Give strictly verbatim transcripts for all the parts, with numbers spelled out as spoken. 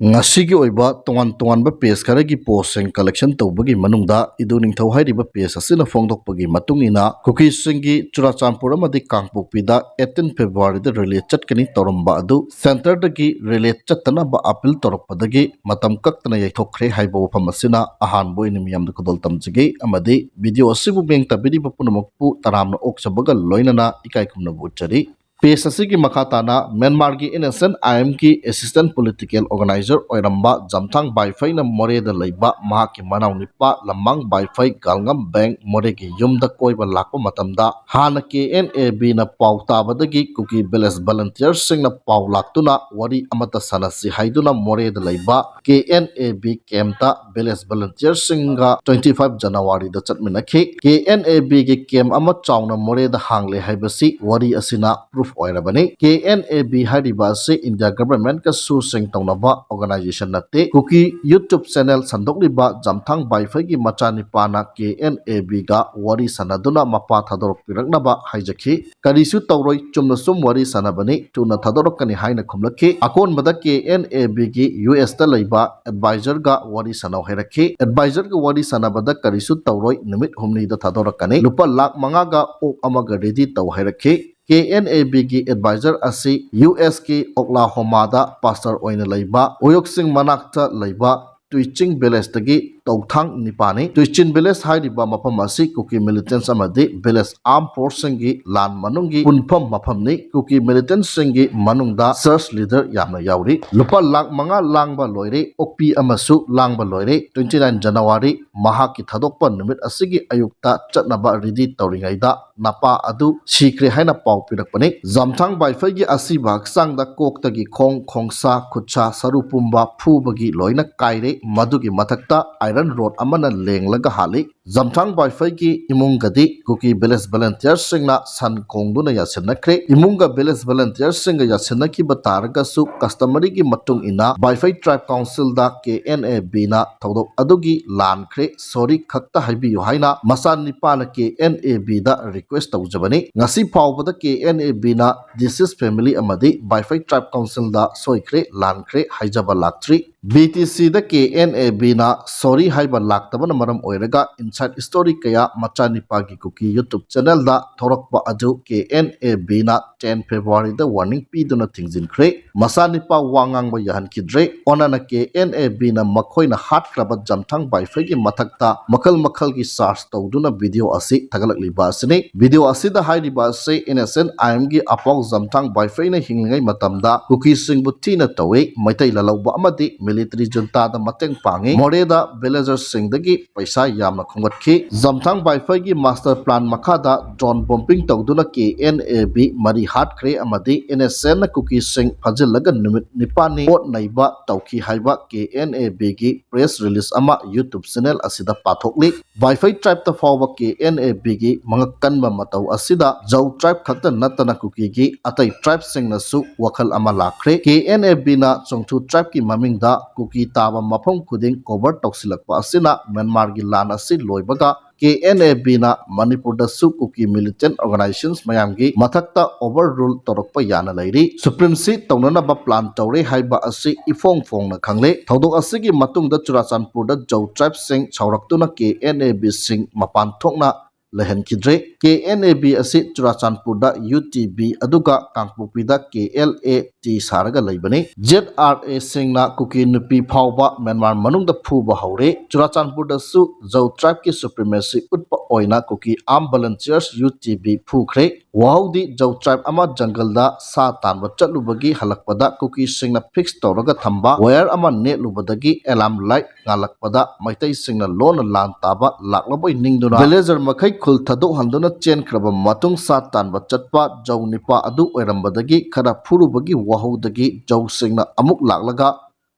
ꯉꯁꯤꯒꯤ ꯑꯣꯏꯕ ꯇꯣꯉꯥꯟ ꯇꯣꯉꯥꯟꯕ ꯄꯦꯖ ꯈꯔꯒꯤ ꯄꯣꯁꯁꯤꯡ ꯀꯂꯦꯛꯁꯟ ꯇꯧꯕꯒꯤ ꯃꯅꯨꯡꯗ ꯏꯗꯨ ꯅꯤꯡꯊꯧ ꯍꯥꯏꯔꯤꯕ ꯄꯦꯖ ꯑꯁꯤꯅ ꯐꯣꯡꯗꯣꯛꯄꯒꯤ ꯃꯇꯨꯡ ꯏꯟꯅ, ꯀꯨꯀꯤꯁꯤꯡꯒꯤ ꯆꯨꯔꯥꯆꯥꯟꯄꯨꯔ ꯑꯃꯗꯤ ꯀꯥꯡꯄꯣꯛꯄꯤꯗ eighteen February ꯗ ꯔꯦꯂꯤ ꯆꯠꯀꯅꯤ ꯇꯧꯔꯝꯕ ꯑꯗꯨ ꯁꯦꯟꯇꯔꯗꯒꯤ ꯔꯦꯂꯤ ꯆꯠꯇꯅꯕ ꯑꯄꯤꯜ ꯇꯧꯔꯛꯄꯗꯒꯤ ꯃꯇꯝ ꯀꯛꯇꯅ ꯌꯩꯊꯣꯛꯈ꯭ꯔꯦ ꯍꯥꯏꯕ ꯋꯥꯐꯝ ꯑꯁꯤꯅ ꯑꯍꯥꯟꯕ ꯑꯣꯏꯅ ꯃꯤꯌꯥꯝꯗ ꯈꯨꯗꯣꯜ ꯇꯝꯖꯒꯦ ꯑꯃꯗꯤ ꯚꯤꯗꯤꯑꯣ ꯑꯁꯤꯕꯨ ꯃꯤꯠꯌꯦꯡ ꯇꯥꯕꯤꯔꯤꯕ ꯄꯨꯝꯅꯃꯛꯄꯨ ꯇꯔꯥꯝꯅ ꯑꯣꯛꯆꯕꯒ ꯂꯣꯏꯅꯅ ꯏꯀꯥꯏ ꯈꯨꯝꯅꯕ ꯎꯠꯆꯔꯤ꯫ ꯄꯦꯖ ꯑꯁꯤꯒꯤ ꯃꯈꯥ ꯇꯥꯅ ꯃ꯭ꯌꯥꯟꯃꯥꯔꯒꯤ N S N I M ꯒꯤ assistant political organizer ꯑꯣꯏꯔꯝꯕ ꯖꯝꯊꯥꯡ ꯕꯥꯏꯐꯩꯅ ꯃꯣꯔꯦꯗ ꯂꯩꯕ ꯃꯍꯥꯛꯀꯤ ꯃꯅꯥꯎꯅꯨꯄꯥ ꯂꯝꯃꯥꯡ ꯕꯥꯏꯐꯩ ꯒꯥꯜꯉꯝ ꯕꯦꯡ ꯃꯣꯔꯦꯒꯤ ꯌꯨꯝꯗ ꯀꯣꯏꯕ ꯂꯥꯛꯄ ꯃꯇꯝꯗ, ꯍꯥꯟꯅ K N A B ꯅ ꯄꯥꯎ ꯇꯥꯕꯗꯒꯤ ꯀꯨꯀꯤ ꯚꯤꯂꯦꯖ ꯚꯂꯟꯇꯤꯌꯔꯁꯤꯡꯅ ꯄꯥꯎ ꯂꯥꯛꯇꯨꯅ ꯋꯥꯔꯤ ꯑꯃꯠꯇ ꯁꯥꯟꯅꯁꯤ ꯍꯥꯏꯗꯨꯅ ꯃꯣꯔꯦꯗ ꯂꯩꯕ K N A B ꯀꯦꯝꯞꯇ ꯚꯤꯂꯦꯖ ꯚꯂꯟꯇꯤꯌꯔꯁꯤꯡꯒ twenty five January ꯗ ꯆꯠꯃꯤꯟꯅꯈꯤ꯫ K N A B ꯒꯤ ꯀꯦꯝꯞ ꯑꯃ ꯆꯥꯎꯅ ꯃꯣꯔꯦꯗ ꯍꯥꯡꯂꯦ ꯍꯥꯏꯕꯁꯤ ꯋꯥꯔꯤ ꯑꯁꯤꯅ ꯄ꯭ꯔꯨꯐ ꯑꯣꯏꯔꯕꯅꯤ꯫ K N A B ꯍꯥꯏꯔꯤꯕ ꯑꯁꯤ ꯏꯟꯗꯤꯌꯥ ꯒꯚꯔꯟꯃꯦꯟꯠꯀ ꯁꯨꯁꯤꯡ ꯇꯧꯅꯕ ꯑꯣꯔꯒꯅꯥꯏꯖꯦꯁꯟ ꯅꯠꯇꯦ꯫ ꯀꯨꯀꯤ YouTube ꯆꯦꯅꯦꯜ ꯁꯟꯗꯣꯛꯂꯤꯕ ꯖꯝꯊꯥꯡ ꯕꯥꯏꯐꯩꯒꯤ ꯃꯆꯥꯅꯤꯄꯥꯅ K N A B ꯒ ꯋꯥꯔꯤ ꯁꯥꯟꯅꯗꯨꯅ ꯃꯄꯥ ꯊꯥꯗꯣꯔꯛꯄꯤꯔꯛꯅꯕ ꯍꯥꯏꯖꯈꯤ꯫ ꯀꯔꯤꯁꯨ ꯇꯧꯔꯣꯏ, ꯆꯨꯝꯅ ꯁꯨꯝ ꯋꯥꯔꯤ ꯁꯥꯟꯅꯕꯅꯤ, ꯊꯨꯅ ꯊꯥꯗꯣꯔꯛꯀꯅꯤ ꯍꯥꯏꯅ ꯈꯨꯝꯂꯛꯈꯤ꯫ ꯑꯀꯣꯟꯕꯗ K N A B ꯒꯤ U S ꯇ ꯂꯩꯕ ꯑꯦꯗꯚꯥꯏꯖꯔꯒ ꯋꯥꯔꯤ ꯁꯥꯟꯅꯧ ꯍꯥꯏꯔꯛꯈꯤ꯫ ꯑꯦꯗꯚꯥꯏꯖꯔꯒ ꯋꯥꯔꯤ ꯁꯥꯟꯅꯕꯗ ꯀꯔꯤꯁꯨ ꯇꯧꯔꯣꯏ, ꯅꯨꯃꯤꯠ ꯍꯨꯝꯅꯤꯗ ꯊꯥꯗꯣꯔꯛꯀꯅꯤ, ꯂꯨꯄꯥ ꯂꯥꯈ ꯃꯉꯥꯒ ꯑꯣꯛ ꯑꯃꯒ ꯔꯦꯗꯤ ꯇꯧ ꯍꯥꯏꯔꯛꯈꯤ꯫ K N A B ꯒꯤ ꯑꯦꯗꯚꯥꯏꯖꯔ ꯑꯁꯤ U S ꯀꯤ Oklahoma ꯗ ꯄꯥꯁꯇꯔ ꯑꯣꯏꯅ ꯂꯩꯕ ꯑꯣꯌꯣꯛꯁꯤꯡ ꯃꯅꯥꯛꯇ ꯂꯩꯕ ꯇꯨꯏꯆꯤꯡ ꯚꯤꯂꯦꯖꯇꯒꯤ ꯇꯧꯊꯥꯡ ꯅꯤꯄꯥꯅꯤ꯫ ꯇꯨꯏꯆꯤꯡ ꯚꯤꯂꯦꯖ ꯍꯥꯏꯔꯤꯕ ꯃꯐꯝ ꯑꯁꯤ ꯀꯨꯀꯤ ꯃꯤꯂꯤꯇꯦꯟꯠꯁ ꯑꯃꯗꯤ ꯚꯤꯂꯦꯖ ꯑꯥꯔꯝ ꯐꯣꯔꯁꯁꯤꯡꯒꯤ ꯂꯥꯟ ꯃꯅꯨꯡꯒꯤ ꯄꯨꯟꯐꯝ ꯃꯐꯝꯅꯤ꯫ ꯀꯨꯀꯤ ꯃꯤꯂꯤꯇꯦꯟꯠꯁꯤꯡꯒꯤ ꯃꯅꯨꯡꯗ ꯆꯔꯆ ꯂꯤꯗꯔ ꯌꯥꯝꯅ ꯌꯥꯎꯔꯤ꯫ ꯂꯨꯄꯥ ꯂꯥꯈ ꯃꯉꯥ ꯂꯥꯡꯕ ꯂꯣꯏꯔꯦ, ꯑꯣꯛꯄꯤ ꯑꯃꯁꯨ ꯂꯥꯡꯕ ꯂꯣꯏꯔꯦ꯫ Twenty nine January ꯃꯍꯥꯛꯀꯤ ꯊꯥꯗꯣꯛꯄ ꯅꯨꯃꯤꯠ ꯑꯁꯤꯒꯤ ꯑꯌꯨꯛꯇ ꯆꯠꯅꯕ ꯔꯦꯗꯤ ꯇꯧꯔꯤꯉꯩꯗ ꯅꯄꯥ ꯑꯗꯨ ꯁꯤꯈ꯭ꯔꯦ ꯍꯥꯏꯅ ꯄꯥꯎ ꯄꯤꯔꯛꯄꯅꯤ꯫ ꯖꯝꯊꯥꯡ ꯕꯥꯏꯐꯩꯒꯤ ꯑꯁꯤꯕ ꯍꯛꯆꯥꯡꯗ ꯀꯣꯛꯇꯒꯤ ꯈꯣꯡ, ꯈꯣꯡꯁꯥ, ꯈꯨꯠꯁꯥ, ꯁꯔꯨ ꯄꯨꯝꯕ ꯐꯨꯕꯒꯤ ꯂꯣꯏꯅ ꯀꯥꯏꯔꯦ꯫ ꯃꯗꯨꯒꯤ ꯃꯊꯛꯇ iron rod ꯑꯃꯅ ꯂꯦꯡꯂꯒ ꯍꯥꯠꯂꯤ꯫ ꯖꯝꯊꯥꯡ ꯕꯥꯏꯐꯩꯒꯤ ꯏꯃꯨꯡꯒꯗꯤ ꯀꯨꯀꯤ ꯚꯤꯂꯦꯖ ꯚꯣꯂꯨꯟꯇꯤꯌꯔꯁꯤꯡꯅ ꯁꯟ ꯀꯣꯡꯗꯨꯅ ꯌꯥꯁꯤꯟꯅꯈ꯭ꯔꯦ꯫ ꯏꯃꯨꯡꯒ ꯚꯤꯂꯦꯖ ꯚꯣꯂꯨꯟꯇꯤꯌꯔꯁꯤꯡꯒ ꯌꯥꯁꯤꯟꯅꯈꯤꯕ ꯇꯥꯔꯒꯁꯨ, ꯀꯁꯇꯃꯔꯤꯒꯤ ꯃꯇꯨꯡ ꯏꯟꯅ ꯕꯥꯏꯐꯩ ꯇ꯭ꯔꯥꯏꯕ ꯀꯥꯎꯟꯁꯤꯜꯗ ꯀꯦ ꯑꯦꯟ ꯑꯦ ꯕꯤꯅ ꯊꯧꯗꯣꯛ ꯑꯗꯨꯒꯤ ꯂꯥꯟꯈ꯭ꯔꯦ, ꯁꯣꯔꯤ ꯈꯛꯇ ꯍꯥꯏꯕꯤꯌꯨ ꯍꯥꯏꯅ ꯃꯆꯥꯅꯤꯄꯥꯅ ꯀꯦ ꯑꯦꯟ ꯑꯦ ꯕꯤꯗ ꯔꯤꯀ꯭ꯋꯦꯁ ꯇꯧꯖꯕꯅꯤ꯫ ꯉꯁꯤ ꯐꯥꯎꯕꯗ ꯀꯦ ꯑꯦꯟ ꯑꯦ ꯕꯤꯅ ꯗꯤꯁꯤꯁ ꯐꯦꯃꯤꯂꯤ ꯑꯃꯗꯤ ꯕꯥꯏꯐꯩ ꯇ꯭ꯔꯥꯏꯕ ꯀꯥꯎꯟꯁꯤꯜꯗ ꯁꯣꯏꯈ꯭ꯔꯦ, ꯂꯥꯟꯈ꯭ꯔꯦ ꯍꯥꯏꯖꯕ ꯂꯥꯛꯇ꯭ꯔꯤ꯫ ꯕꯤ ꯇꯤ ꯁꯤꯗ ꯀꯦ ꯑꯦꯟ ꯑꯦ ꯕꯤꯅ ꯁꯣꯔꯤ ꯍꯥꯏꯕ ꯂꯥꯛꯇꯕꯅ ꯃꯔꯝ ꯑꯣꯏꯔꯒ, ꯏꯟꯁꯥꯏꯠ ꯁ꯭ꯇꯣꯔꯤ ꯀꯌꯥ ꯃꯆꯥꯅꯤꯄꯥꯒꯤ ꯀꯨꯀꯤ YouTube ꯆꯦꯅꯦꯜꯗ ꯊꯣꯔꯛꯄ ꯑꯗꯨ ꯀꯦ ꯑꯦꯟ ꯑꯦ ꯕꯤꯅ ꯇꯦꯟ ꯐꯦꯕ꯭ꯔꯨꯋꯥꯔꯤꯗ ꯋꯥꯔꯅꯤꯡ ꯄꯤꯗꯨꯅ ꯊꯤꯡꯖꯤꯟꯈ꯭ꯔꯦ꯫ ꯃꯆꯥꯅꯤꯄꯥ ꯋꯥ ꯉꯥꯡꯕ ꯌꯥꯍꯟꯈꯤꯗ꯭ꯔꯦ꯫ ꯑꯣꯟꯅꯅ ꯀꯦ ꯑꯦꯟ ꯑꯦ ꯕꯤꯅ ꯃꯈꯣꯏꯅ ꯍꯥꯠꯈ꯭ꯔꯕ ꯖꯝꯊꯥꯡ ꯕꯥꯏꯐꯩꯒꯤ ꯃꯊꯛꯇ ꯃꯈꯜ ꯃꯈꯜꯒꯤ ꯆꯥꯔꯖ ꯇꯧꯗꯨꯅ ꯚꯤꯗꯤꯑꯣ ꯑꯁꯤ ꯊꯥꯒꯠꯂꯛꯂꯤꯕ ꯑꯁꯤꯅꯤ꯫ ꯚꯤꯗꯤꯑꯣ ꯑꯁꯤꯗ ꯍꯥꯏꯔꯤꯕ ꯑꯁꯤ ꯏꯟ ꯑꯦꯁꯦꯟ ꯑꯥꯏ ꯑꯦꯝꯒꯤ ꯑꯄꯥꯎ ꯖꯝꯊꯥꯡ ꯕꯥꯏꯐꯩꯅ ꯍꯤꯡꯂꯤꯉꯩ ꯃꯇꯝꯗ ꯀꯨꯀꯤꯁꯤꯡꯕꯨ ꯊꯤꯅ ꯇꯧꯏ, ꯃꯩꯇꯩ ꯂꯥꯜꯍꯧꯕ ꯑꯃꯗꯤ ꯃꯤꯂꯤꯇꯔꯤ ꯖꯨꯟꯇꯥꯗ ꯃꯇꯦꯡ ꯄꯥꯡꯏ, ꯃꯣꯔꯦꯗ ꯚꯤꯂꯦꯖꯔꯁꯤꯡꯗꯒꯤ ꯄꯩꯁꯥ ꯌꯥꯝꯅ ꯈꯣꯝꯒꯠꯈꯤ꯫ ꯖꯝꯊꯥꯡ ꯕꯥꯏꯐꯩꯒꯤ ꯃꯥꯁꯇꯔ ꯄ꯭ꯂꯥꯟ ꯃꯈꯥꯗ ꯗ꯭ꯔꯣꯟ ꯕꯣꯝꯕꯤꯡ ꯇꯧꯗꯨꯅ ꯀꯦ ꯑꯦꯟ ꯑꯦ ꯕꯤ ꯃꯔꯤ ꯍꯥꯠꯈ꯭ꯔꯦ ꯑꯃꯗꯤ ꯏꯟ ꯑꯦꯁꯦꯟꯅ ꯀꯨꯀꯤꯁꯤꯡ ꯐꯥꯖꯤꯜꯂꯒ ꯅꯨꯃꯤꯠ ꯅꯤꯄꯥꯜꯅꯤ ꯑꯣꯠ ꯅꯩꯕ ꯇꯧꯈꯤ ꯍꯥꯏꯕ ꯀꯦ ꯑꯦꯟ ꯑꯦ ꯕꯤꯒꯤ ꯄ꯭ꯔꯦꯁ ꯔꯤꯂꯤꯖ ꯑꯃ YouTube ꯆꯦꯅꯦꯜ ꯑꯁꯤꯗ ꯄꯥꯊꯣꯛꯂꯤ꯫ ꯕꯥꯏꯐꯩ ꯇ꯭ꯔꯥꯏꯕꯇ ꯐꯥꯎꯕ ꯀꯦ ꯑꯦꯟ ꯑꯦ ꯕꯤꯒꯤ ꯃꯉꯛ ꯀꯟꯕ ꯃꯇꯧ ꯑꯁꯤꯗ ꯖꯧ ꯇ꯭ꯔꯥꯏꯕ ꯈꯛꯇ ꯅꯠꯇꯅ ꯀꯨꯀꯤꯒꯤ ꯑꯇꯩ ꯇ꯭ꯔꯥꯏꯕꯁꯤꯡꯅꯁꯨ ꯋꯥꯈꯜ ꯑꯃ ꯂꯥꯛꯈ꯭ꯔꯦ꯫ ꯀꯦ ꯑꯦꯟ ꯑꯦ ꯕꯤꯅ ꯆꯣꯡꯊꯨ ꯇ꯭ꯔꯥꯏꯕꯀꯤ ꯃꯃꯤꯡꯗ ꯀꯨꯀꯤ ꯇꯥꯕ ꯃꯐꯝ ꯈꯨꯗꯤꯡ ꯀꯣꯚꯔ ꯇꯧꯁꯤꯜꯂꯛꯄ ꯑꯁꯤꯅ ꯃ꯭ꯌꯥꯟꯃꯥꯔꯒꯤ ꯂꯥꯟ ꯑꯁꯤ ꯂꯣꯏꯕꯒ ꯀꯦ ꯑꯦꯟ ꯑꯦ ꯕꯤꯅ ꯃꯅꯤꯄꯨꯔꯗꯁꯨ ꯀꯨꯀꯤ ꯃꯤꯂꯤꯇꯦꯟ ꯑꯣꯔꯒꯅꯥꯏꯖꯦꯁꯟ ꯃꯌꯥꯝꯒꯤ ꯃꯊꯛꯇ ꯑꯣꯚꯔ ꯔꯨꯜ ꯇꯧꯔꯛꯄ ꯌꯥꯅ ꯂꯩꯔꯤ꯫ ꯁꯨꯄ꯭ꯔꯤꯝꯁꯤ ꯇꯧꯅꯅꯕ ꯄ꯭ꯂꯥꯟ ꯇꯧꯔꯦ ꯍꯥꯏꯕ ꯑꯁꯤ ꯏꯐꯣꯡ ꯐꯣꯡꯅ ꯈꯪꯂꯦ꯫ ꯊꯧꯗꯣꯛ ꯑꯁꯤꯒꯤ ꯃꯇꯨꯡꯗ ꯆꯨꯔꯥꯆꯥꯟꯄꯨꯔꯗ ꯖꯧ ꯇ꯭ꯔꯥꯏꯕꯁꯤꯡ ꯁꯥꯎꯔꯛꯇꯨꯅ ꯀꯦ ꯑꯦꯟ ꯑꯦ ꯕꯤꯁꯤꯡ ꯃꯄꯥꯟ ꯊꯣꯛꯅ ꯂꯩꯍꯟꯈꯤꯗ꯭ꯔꯦ꯫ ꯀꯦ ꯑꯦꯟ ꯑꯦ ꯕꯤ ꯑꯁꯤ ꯆꯨꯔꯥꯆꯥꯟꯄꯨꯔꯗ ꯌꯨ ꯇꯤ ꯕꯤ ꯑꯗꯨꯒ ꯀꯥꯡꯄꯣꯛꯄꯤꯗ ꯀꯦ ꯑꯦꯜ ꯑꯦ ꯇꯤ ꯁꯥꯔꯒ ꯂꯩꯕꯅꯤ꯫ ꯖꯦꯠ ꯑꯥꯔ ꯑꯦꯁꯤꯡꯅ ꯀꯨꯀꯤ ꯅꯨꯄꯤ ꯐꯥꯎꯕ ꯃ꯭ꯌꯥꯟꯃꯥꯔ ꯃꯅꯨꯡꯗ ꯐꯨꯕ ꯍꯧꯔꯦ꯫ ꯆꯨꯔꯥꯆꯥꯟꯄꯨꯔꯗꯁꯨ ꯖꯧ ꯇ꯭ꯔꯥꯏꯕꯀꯤ ꯁꯨꯄ꯭ꯔꯤꯃꯦꯁꯤ ꯎꯠꯄ ꯑꯣꯏꯅ ꯀꯨꯀꯤ ꯑꯥꯔꯝ ꯚꯣꯂꯨꯟꯇꯤꯌꯔꯁ ꯌꯨ ꯇꯤ ꯕꯤ ꯐꯨꯈ꯭ꯔꯦ꯫ ꯋꯥꯍꯧꯗꯤ ꯖꯧ ꯇ꯭ꯔꯥꯏꯕ ꯑꯃ ꯖꯪꯒꯜꯗ ꯁꯥ ꯇꯥꯟꯕ ꯆꯠꯂꯨꯕꯒꯤ ꯍꯜꯂꯛꯄꯗ ꯀꯨꯀꯤꯁꯤꯡꯅ ꯐꯤꯛꯁ ꯇꯧꯔꯒ ꯊꯝꯕ ꯋꯥꯌꯔ ꯑꯃ ꯅꯦꯠꯂꯨꯕꯗꯒꯤ ꯑꯦꯂꯥꯔꯝ ꯂꯥꯏꯠ ꯉꯥꯜꯂꯛꯄꯗ ꯃꯩꯇꯩꯁꯤꯡꯅ ꯂꯣꯟꯅ ꯂꯥꯟ ꯇꯥꯕ ꯂꯥꯛꯂꯕꯣꯏ ꯅꯤꯡꯗꯨꯅ ꯚꯤꯂꯦꯖꯔ ꯃꯈꯩ ꯈꯨꯜ ꯊꯥꯗꯣꯛꯍꯟꯗꯨꯅ ꯆꯦꯟꯈ꯭ꯔꯕ ꯃꯇꯨꯡ ꯁꯥ ꯇꯥꯟꯕ ꯆꯠꯄ ꯖꯧ ꯅꯤꯄꯥ ꯑꯗꯨ ꯑꯣꯏꯔꯝꯕꯗꯒꯤ ꯈꯔ ꯐꯨꯔꯨꯕꯒꯤ ꯋꯥꯍꯧꯗꯒꯤ ꯖꯧꯁꯤꯡꯅ ꯑꯃꯨꯛ ꯂꯥꯛꯂꯒ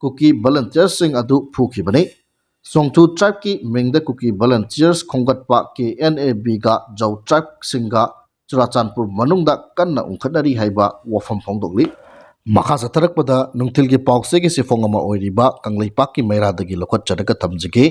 ꯀꯨꯀꯤ ꯚꯣꯂꯨꯟꯇꯤꯌꯔꯁꯤꯡ ꯑꯗꯨ ꯐꯨꯈꯤꯕꯅꯤ꯫ ꯁꯣꯡꯊꯨ tribeꯀꯤ ꯃꯤꯡꯗ ꯀꯨꯀꯤ volunteers ꯈꯣꯝꯒꯠꯄ KNABꯒ ꯖꯧ tribeꯁꯤꯡꯒ ꯆꯨꯔꯥꯆꯥꯟꯄꯨꯔ ꯃꯅꯨꯡꯗ ꯀꯟꯅ ꯎꯪꯈꯠꯅꯔꯤ ꯍꯥꯏꯕ ꯋꯥꯐꯝ ꯐꯣꯡꯗꯣꯛꯂꯤ꯫ ꯃꯈꯥ ꯆꯠꯊꯔꯛꯄꯗ ꯅꯨꯡꯊꯤꯜꯒꯤ ꯄꯥꯎꯆꯦꯒꯤ ꯆꯦꯐꯣꯡ ꯑꯃ ꯑꯣꯏꯔꯤꯕ ꯀꯪꯂꯩꯄꯥꯛꯀꯤ ꯃꯩꯔꯥꯗꯒꯤ ꯂꯧꯈꯠꯆꯔꯒ ꯊꯝꯖꯒꯦ꯫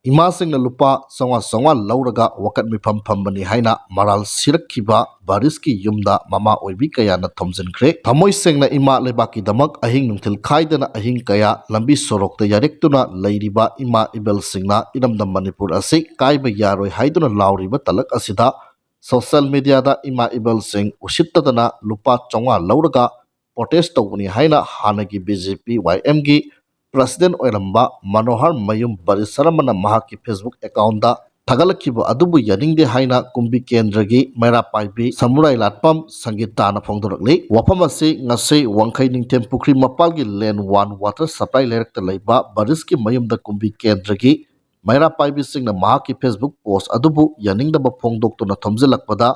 ꯏꯃꯥꯁꯤꯡꯅ ꯂꯨꯄꯥ ꯆꯥꯝꯃꯉꯥ ꯆꯥꯝꯃꯉꯥ ꯂꯧꯔꯒ ꯋꯥꯀꯠ ꯃꯤꯐꯝ ꯐꯝꯕꯅꯤ ꯍꯥꯏꯅ ꯃꯔꯥꯜ ꯁꯤꯔꯛꯈꯤꯕ ꯕꯥꯔꯤꯁꯀꯤ ꯌꯨꯝꯗ ꯃꯃꯥ ꯑꯣꯏꯕꯤ ꯀꯌꯥꯅ ꯊꯣꯝꯖꯤꯟꯈ꯭ꯔꯦ꯫ ꯊꯃꯣꯏ ꯁꯦꯡꯅ ꯏꯃꯥ ꯂꯩꯕꯥꯛꯀꯤꯗꯃꯛ ꯑꯍꯤꯡ ꯅꯨꯡꯊꯤꯜ ꯈꯥꯏꯗꯅ ꯑꯍꯤꯡ ꯀꯌꯥ ꯂꯝꯕꯤ ꯁꯣꯔꯣꯛꯇ ꯌꯥꯔꯦꯛꯇꯨꯅ ꯂꯩꯔꯤꯕ ꯏꯃꯥ ꯏꯕꯦꯜꯁꯤꯡꯅ ꯏꯔꯝꯗꯝ ꯃꯅꯤꯄꯨꯔ ꯑꯁꯤ ꯀꯥꯏꯕ ꯌꯥꯔꯣꯏ ꯍꯥꯏꯗꯨꯅ ꯂꯥꯎꯔꯤꯕ ꯇꯂꯛ ꯑꯁꯤꯗ social mediaꯗ ꯏꯃꯥ ꯏꯕꯦꯜꯁꯤꯡ ꯎꯁꯤꯠꯇꯗꯅ ꯂꯨꯄꯥ ꯆꯥꯝꯃꯉꯥ ꯂꯧꯔꯒ protest ꯇꯧꯕꯅꯤ ꯍꯥꯏꯅ ꯍꯥꯟꯅꯒꯤ BJP YMꯒꯤ president ꯑꯣꯏꯔꯝꯕ ꯃꯅꯣꯍꯔ ꯃꯌꯨꯝ ꯕꯔꯤꯁꯔꯃꯅ ꯃꯍꯥꯛꯀꯤ Facebook accountꯇ ꯊꯥꯒꯠꯂꯛꯈꯤꯕ ꯑꯗꯨꯕꯨ ꯌꯥꯅꯤꯡꯗꯦ ꯍꯥꯏꯅ ꯀꯨꯝꯕꯤ ꯀꯦꯟꯗ꯭ꯔꯒꯤ ꯃꯩꯔꯥ ꯄꯥꯏꯕꯤ ꯁꯃꯨꯔꯥꯏ ꯂꯥꯠꯄꯝ ꯁꯪꯒꯤꯇꯥꯅ ꯐꯣꯡꯗꯣꯔꯛꯂꯤ꯫ ꯋꯥꯐꯝ ꯑꯁꯤ ꯉꯁꯤ ꯋꯥꯡꯈꯩ ꯅꯤꯡꯊꯦꯝ ꯄꯨꯈ꯭ꯔꯤ ꯃꯄꯥꯜꯒꯤ line one water supply ꯂꯩꯔꯛꯇ ꯂꯩꯕ ꯕꯔꯤꯁꯀꯤ ꯃꯌꯨꯝꯗ ꯀꯨꯝꯕꯤ ꯀꯦꯟꯗ꯭ꯔꯒꯤ ꯃꯩꯔꯥ ꯄꯥꯏꯕꯤꯁꯤꯡꯅ ꯃꯍꯥꯛꯀꯤ Facebook post ꯑꯗꯨꯕꯨ ꯌꯥꯅꯤꯡꯗꯕ ꯐꯣꯡꯗꯣꯛꯇꯨꯅ ꯊꯣꯝꯖꯤꯜꯂꯛꯄꯗ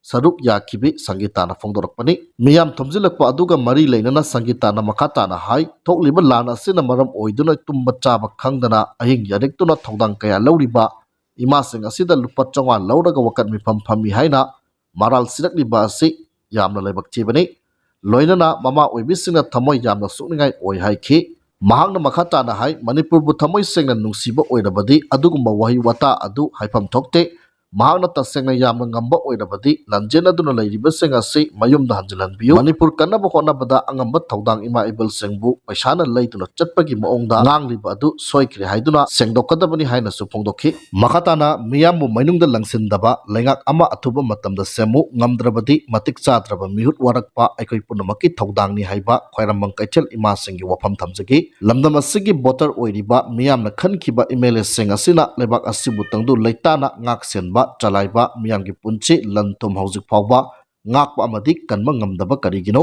ꯁꯔꯨꯛ ꯌꯥꯈꯤꯕꯤ ꯁꯪꯒꯤꯇꯥꯅ ꯐꯣꯡꯗꯣꯔꯛꯄꯅꯤ꯫ ꯃꯤꯌꯥꯝ ꯊꯣꯝꯖꯤꯜꯂꯛꯄ ꯑꯗꯨꯒ ꯃꯔꯤ ꯂꯩꯅꯅ ꯁꯪꯒꯤꯇꯥꯅ ꯃꯈꯥ ꯇꯥꯅ ꯍꯥꯏ, ꯊꯣꯛꯂꯤꯕ ꯂꯥꯟ ꯑꯁꯤꯅ ꯃꯔꯝ ꯑꯣꯏꯗꯨꯅ ꯇꯨꯝꯕ ꯆꯥꯕ ꯈꯪꯗꯅ ꯑꯍꯤꯡ ꯌꯥꯔꯦꯛꯇꯨꯅ ꯊꯧꯗꯥꯡ ꯀꯌꯥ ꯂꯧꯔꯤꯕ ꯏꯃꯥꯁꯤꯡ ꯑꯁꯤꯗ ꯂꯨꯄꯥ ꯆꯥꯝꯃꯉꯥ ꯂꯧꯔꯒ ꯋꯥꯀꯠ ꯃꯤꯐꯝ ꯐꯝꯃꯤ ꯍꯥꯏꯅ ꯃꯔꯥꯜ ꯁꯤꯔꯛꯂꯤꯕ ꯑꯁꯤ ꯌꯥꯝꯅ ꯂꯥꯏꯕꯛ ꯊꯤꯕꯅꯤ꯫ ꯂꯣꯏꯅꯅ ꯃꯃꯥ ꯑꯣꯏꯕꯤꯁꯤꯡꯅ ꯊꯃꯣꯏ ꯌꯥꯝꯅ ꯁꯣꯛꯅꯤꯡꯉꯥꯏ ꯑꯣꯏ ꯍꯥꯏꯈꯤ꯫ ꯃꯍꯥꯛꯅ ꯃꯈꯥ ꯇꯥꯅ ꯍꯥꯏ, ꯃꯅꯤꯄꯨꯔꯕꯨ ꯊꯃꯣꯏ ꯁꯦꯡꯅ ꯅꯨꯡꯁꯤꯕ ꯑꯣꯏꯔꯕꯗꯤ ꯑꯗꯨꯒꯨꯝꯕ ꯋꯥꯍꯩ ꯋꯥꯇꯥ ꯑꯗꯨ ꯍꯥꯏꯐꯝ ꯊꯣꯛꯇꯦ꯫ ꯃꯍꯥꯛꯅ ꯇꯁꯦꯡꯅ ꯌꯥꯝꯅ ꯉꯝꯕ ꯑꯣꯏꯔꯕꯗꯤ ꯂꯥꯟꯖꯦꯟꯅꯗꯨꯅ ꯂꯩꯔꯤꯕꯁꯤꯡ ꯑꯁꯤ ꯃꯌꯨꯝꯗ ꯍꯟꯖꯤꯜꯍꯟꯕꯤꯌꯨ꯫ ꯃꯅꯤꯄꯨꯔ ꯀꯟꯅꯕ ꯍꯣꯠꯅꯕꯗ ꯑꯉꯝꯕ ꯊꯧꯗꯥꯡ ꯏꯃꯥ ꯏꯕꯦꯜꯁꯤꯡꯕꯨ ꯄꯩꯁꯥꯅ ꯂꯩꯗꯨꯅ ꯆꯠꯄꯒꯤ ꯃꯑꯣꯡꯗ ꯉꯥꯡꯂꯤꯕ ꯑꯗꯨ ꯁꯣꯏꯈ꯭ꯔꯦ ꯍꯥꯏꯗꯨꯅ ꯁꯦꯡꯗꯣꯛꯀꯗꯕꯅꯤ ꯍꯥꯏꯅꯁꯨ ꯐꯣꯡꯗꯣꯛꯈꯤ꯫ ꯃꯈꯥ ꯇꯥꯅ ꯃꯤꯌꯥꯝꯕꯨ ꯃꯩꯅꯨꯡꯗ ꯂꯪꯁꯤꯟꯗꯕ, ꯂꯩꯉꯥꯛ ꯑꯃ ꯑꯊꯨꯕ ꯃꯇꯝꯗ ꯁꯦꯝꯃꯨ, ꯉꯝꯗ꯭ꯔꯕꯗꯤ ꯃꯇꯤꯛ ꯆꯥꯗ꯭ꯔꯕ ꯃꯤꯍꯨꯠ ꯋꯥꯔꯛꯄ ꯑꯩꯈꯣꯏ ꯄꯨꯝꯅꯃꯛꯀꯤ ꯊꯧꯗꯥꯡꯅꯤ ꯍꯥꯏꯕ ꯈ꯭ꯋꯥꯏꯔꯝꯕꯟ ꯀꯩꯊꯦꯜ ꯏꯃꯥꯁꯤꯡꯒꯤ ꯋꯥꯐꯝ ꯊꯝꯖꯒꯦ꯫ ꯂꯝꯗꯝ ꯑꯁꯤꯒꯤ voter ꯑꯣꯏꯔꯤꯕ ꯃꯤꯌꯥꯝꯅ ꯈꯟꯈꯤꯕ MLAꯁꯤꯡ ꯑꯁꯤꯅ ꯂꯩꯕꯥꯛ ꯑꯁꯤꯕꯨ ꯇꯪꯗꯨ ꯂꯩꯇꯥꯅ ꯉꯥꯛ ꯁꯦꯟꯕ, ꯆꯂꯥꯏꯕ, ꯃꯤꯌꯥꯝꯒꯤ ꯄꯨꯟꯁꯤ ꯂꯟ ꯊꯨꯝ ꯍꯧꯖꯤꯛ ꯐꯥꯎꯕ ꯉꯥꯛꯄ ꯑꯃꯗꯤ ꯀꯟꯕ ꯉꯝꯗꯕ ꯀꯔꯤꯒꯤꯅꯣ?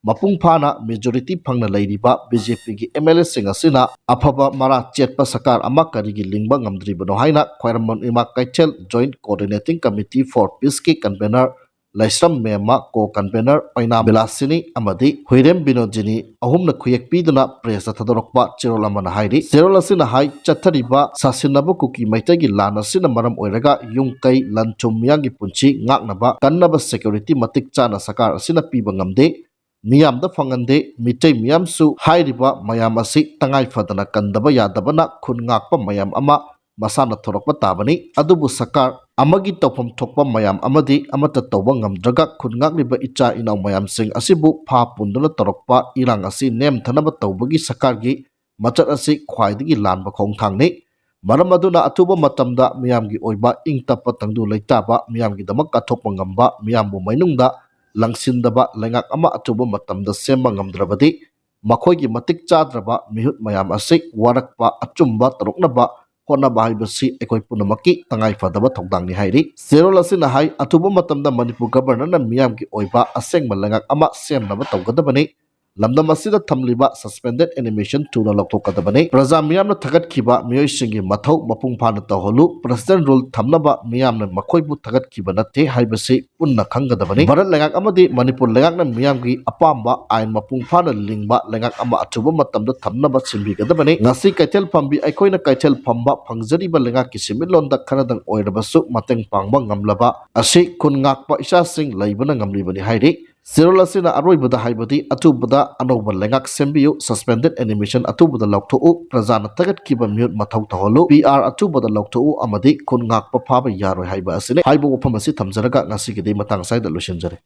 ꯃꯄꯨꯡ ꯐꯥꯅ majority ꯐꯪꯅ ꯂꯩꯔꯤꯕ BJPꯒꯤ MLAꯁꯤꯡ ꯑꯁꯤꯅ ꯑꯐꯕ ꯃꯔꯥ ꯆꯦꯠꯄ ꯁꯔꯀꯥꯔ ꯑꯃ ꯀꯔꯤꯒꯤ ꯂꯤꯡꯕ ꯉꯝꯗ꯭ꯔꯤꯕꯅꯣ ꯍꯥꯏꯅ ꯈ꯭ꯋꯥꯏꯔꯝꯕꯟ ꯏꯃꯥ ꯀꯩꯊꯦꯜ Joint Coordinating Committee for Peaceꯀꯤ convener ꯂꯥꯏꯁ꯭ꯔꯝ ꯃꯦꯝꯃ, ꯀꯣ ꯀꯟꯚꯦꯅꯔ ꯑꯣꯏꯅꯥꯝ ꯕꯤꯂꯥꯁꯤꯅꯤ ꯑꯃꯗꯤ ꯍꯨꯏꯔꯦꯝ ꯕꯤꯅꯣꯗꯤꯅꯤ ꯑꯍꯨꯝꯅ ꯈꯨꯌꯦꯛ ꯄꯤꯗꯨꯅ ꯄ꯭ꯔꯦꯁꯇ ꯊꯥꯗꯣꯔꯛꯄ ꯆꯦꯔꯣꯜ ꯑꯃꯅ ꯍꯥꯏꯔꯤ꯫ ꯆꯦꯔꯣꯜ ꯑꯁꯤꯅ ꯍꯥꯏ, ꯆꯠꯊꯔꯤꯕ ꯁꯥꯁꯤꯟꯅꯕ ꯀꯨꯀꯤ ꯃꯩꯇꯩꯒꯤ ꯂꯥꯟ ꯑꯁꯤꯅ ꯃꯔꯝ ꯑꯣꯏꯔꯒ ꯌꯨꯝ ꯀꯩ, ꯂꯟ ꯊꯨꯝ, ꯃꯤꯌꯥꯝꯒꯤ ꯄꯨꯟꯁꯤ ꯉꯥꯛꯅꯕ ꯀꯟꯅꯕ ꯁꯦꯀ꯭ꯌꯨꯔꯤꯇꯤ ꯃꯇꯤꯛ ꯆꯥꯅ ꯁꯔꯀꯥꯔ ꯑꯁꯤꯅ ꯄꯤꯕ ꯉꯝꯗꯦ꯫ ꯃꯤꯌꯥꯝꯗ ꯐꯪꯍꯟꯗꯦ꯫ ꯃꯤꯇꯩ ꯃꯤꯌꯥꯝꯁꯨ ꯍꯥꯏꯔꯤꯕ ꯃꯌꯥꯝ ꯑꯁꯤ ꯇꯉꯥꯏ ꯐꯗꯅ ꯀꯟꯗꯕ ꯌꯥꯗꯕꯅ ꯈꯨꯟ ꯉꯥꯛꯄ ꯃꯌꯥꯝ ꯑꯃ ꯃꯁꯥꯅ ꯊꯣꯔꯛꯄ ꯇꯥꯕꯅꯤ꯫ ꯑꯗꯨꯕꯨ ꯁꯔꯀꯥꯔ ꯑꯃꯒꯤ ꯇꯧꯐꯝ ꯊꯣꯛꯄ ꯃꯌꯥꯝ ꯑꯃꯗꯤ ꯑꯃꯠꯇ ꯇꯧꯕ ꯉꯝꯗ꯭ꯔꯒ ꯈꯨꯟ ꯉꯥꯛꯂꯤꯕ ꯏꯆꯥ ꯏꯅꯥꯎ ꯃꯌꯥꯝꯁꯤꯡ ꯑꯁꯤꯕꯨ ꯐꯥ ꯄꯨꯟꯗꯨꯅ ꯇꯧꯔꯛꯄ ꯏꯔꯥꯡ ꯑꯁꯤ ꯅꯦꯝꯊꯅꯕ ꯇꯧꯕꯒꯤ ꯁꯔꯀꯥꯔꯒꯤ ꯃꯆꯠ ꯑꯁꯤ ꯈ꯭ꯋꯥꯏꯗꯒꯤ ꯂꯥꯟꯕ ꯈꯣꯡꯊꯥꯡꯅꯤ꯫ ꯃꯔꯝ ꯑꯗꯨꯅ ꯑꯊꯨꯕ ꯃꯇꯝꯗ ꯃꯤꯌꯥꯝꯒꯤ ꯑꯣꯏꯕ ꯏꯪ ꯇꯞꯄ ꯇꯪꯗꯨ ꯂꯩꯇꯥꯕ, ꯃꯤꯌꯥꯝꯒꯤꯗꯃꯛ ꯀꯠꯊꯣꯛꯄ ꯉꯝꯕ, ꯃꯤꯌꯥꯝꯕꯨ ꯃꯩꯅꯨꯡꯗ ꯂꯪꯁꯤꯟꯗꯕ ꯂꯩꯉꯥꯛ ꯑꯃ ꯑꯊꯨꯕ ꯃꯇꯝꯗ ꯁꯦꯝꯕ ꯉꯝꯗ꯭ꯔꯕꯗꯤ ꯃꯈꯣꯏꯒꯤ ꯃꯇꯤꯛ ꯆꯥꯗ꯭ꯔꯕ ꯃꯤꯍꯨꯠ ꯃꯌꯥꯝ ꯑꯁꯤ ꯋꯥꯔꯛꯄ ꯑꯆꯨꯝꯕ ꯇꯧꯔꯛꯅꯕ ꯍꯣꯠꯅꯕ ꯍꯥꯏꯕꯁꯤ ꯑꯩꯈꯣꯏ ꯄꯨꯝꯅꯃꯛꯀꯤ ꯇꯉꯥꯏ ꯐꯗꯕ ꯊꯧꯗꯥꯡꯅꯤ ꯍꯥꯏꯔꯤ꯫ ꯆꯦꯔꯣꯜ ꯑꯁꯤꯅ ꯍꯥꯏ, ꯑꯊꯨꯕ ꯃꯇꯝꯗ ꯃꯅꯤꯄꯨꯔ ꯒꯕꯔꯅꯔꯅ ꯃꯤꯌꯥꯝꯒꯤ ꯑꯣꯏꯕ ꯑꯁꯦꯡꯕ ꯂꯩꯉꯥꯛ ꯑꯃ ꯁꯦꯝꯅꯕ ꯇꯧꯒꯗꯕꯅꯤ꯫ ꯂꯝꯗꯝ ꯑꯁꯤꯗ ꯊꯝꯂꯤꯕ suspended animation ꯊꯨꯅ ꯂꯧꯊꯣꯛꯀꯗꯕꯅꯤ꯫ ꯄ꯭ꯔꯖꯥ ꯃꯤꯌꯥꯝꯅ ꯊꯥꯒꯠꯈꯤꯕ ꯃꯤꯑꯣꯏꯁꯤꯡꯒꯤ ꯃꯊꯧ ꯃꯄꯨꯡ ꯐꯥꯅ ꯇꯧꯍꯜꯂꯨ꯫ President rule ꯊꯝꯅꯕ ꯃꯤꯌꯥꯝꯅ ꯃꯈꯣꯏꯕꯨ ꯊꯥꯒꯠꯈꯤꯕ ꯅꯠꯇꯦ ꯍꯥꯏꯕꯁꯤ ꯄꯨꯟꯅ ꯈꯪꯒꯗꯕꯅꯤ꯫ ꯚꯥꯔꯠ ꯂꯩꯉꯥꯛ ꯑꯃꯗꯤ ꯃꯅꯤꯄꯨꯔ ꯂꯩꯉꯥꯛꯅ ꯃꯤꯌꯥꯝꯒꯤ ꯑꯄꯥꯝꯕ ꯑꯥꯏꯟ ꯃꯄꯨꯡ ꯐꯥꯅ ꯂꯤꯡꯕ ꯂꯩꯉꯥꯛ ꯑꯃ ꯑꯊꯨꯕ ꯃꯇꯝꯗ ꯊꯝꯅꯕ ꯁꯤꯟꯕꯤꯒꯗꯕꯅꯤ꯫ ꯉꯁꯤ ꯀꯩꯊꯦꯜ ꯐꯝꯕꯤ ꯑꯩꯈꯣꯏꯅ ꯀꯩꯊꯦꯜ ꯐꯝꯕ ꯐꯪꯖꯔꯤꯕ ꯂꯩꯉꯥꯛꯀꯤ ꯁꯦꯟꯃꯤꯠꯂꯣꯟꯗ ꯈꯔꯗꯪ ꯑꯣꯏꯔꯕꯁꯨ ꯃꯇꯦꯡ ꯄꯥꯡꯕ ꯉꯝꯂꯕ ꯑꯁꯤ ꯈꯨꯟ ꯉꯥꯛꯄ ꯏꯆꯥꯁꯤꯡ ꯂꯩꯕꯅ ꯉꯝꯂꯤꯕꯅꯤ ꯍꯥꯏꯔꯤ꯫ ꯆꯦꯔꯣꯜ ꯑꯁꯤꯅ ꯑꯔꯣꯏꯕꯗ ꯍꯥꯏꯕꯗꯤ ꯑꯊꯨꯕꯗ ꯑꯅꯧꯕ ꯂꯩꯉꯥꯛ ꯁꯦꯝꯕꯤꯌꯨ, suspended animation ꯑꯊꯨꯕꯗ ꯂꯧꯊꯣꯛꯎ, ꯄ꯭ꯔꯖꯥꯅ ꯊꯥꯒꯠꯈꯤꯕ ꯃꯤꯍꯨꯠ ꯃꯊꯧ ꯇꯧꯍꯜꯂꯨ, P R ꯑꯊꯨꯕꯗ ꯂꯧꯊꯣꯛꯎ ꯑꯃꯗꯤ ꯈꯨꯟ ꯉꯥꯛꯄ ꯐꯥꯕ ꯌꯥꯔꯣꯏ ꯍꯥꯏꯕ ꯑꯁꯤꯅꯤ꯫ ꯍꯥꯏꯕ ꯋꯥꯐꯝ ꯑꯁꯤ ꯊꯝꯖꯔꯒ ꯉꯁꯤꯒꯤꯗꯤ ꯃꯇꯥꯡ ꯑꯁ꯭ꯋꯥꯏꯗ ꯂꯣꯏꯁꯤꯟꯖꯔꯦ꯫